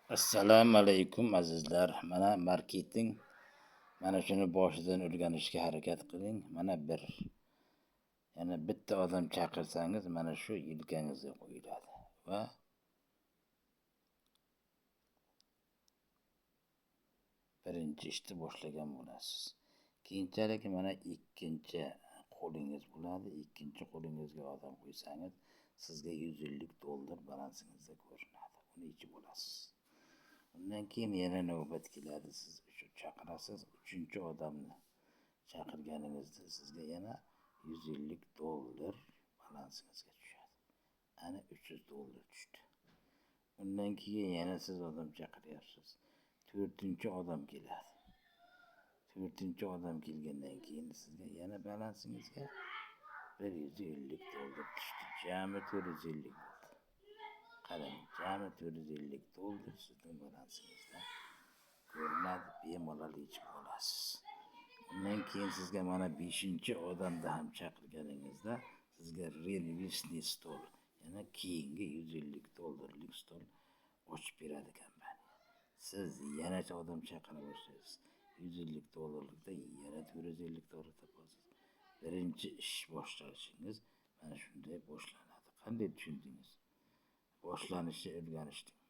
Assalomu alaykum, azizlar. Mana marketing, mana shuni boshidan o'rganishga harakat qiling. Mana bir, yana bitta odam chaqirsangiz, mana shu yelkangizga qo'yiladi va birinchi ishni boshlagan bo'lasiz. Keyinchalik mana ikkinchi qo'lingiz bo'ladi. Ikkinchi qo'lingizga odam qo'ysangiz, sizga $150 balansingizda ko'rinadi. Uni ichib olasiz. Undan keyin yana navbat keladi, siz chaqirasiz. Uchinchi odamni chaqirganingizda sizga yana $150 balansingizga tushadi. Ana $300 tushdi. Undan keyin yana siz odam chaqiryapsiz. To'rtinchi odam keladi. To'rtinchi odam kelgandan keyin sizga yana balansingizga $150 tushdi. Jami 450 bo'ldi. Qarang, jami $450 sizning balansingizda ko'rinadi, bemalol yechib olasiz. Undan keyin sizga mana 5-chi odamni ham chaqirganingizda sizga reinvestniy stol, yana keyingi $150 stol ochib beradi kompaniya. Siz yana odam chaqira boshlaysiz. $150 yana $450 topasiz. Birinchi ish boshlashingiz mana shunday boshlanadi. Qanday tushundingiz? Boshlanishni o'rganishdingiz.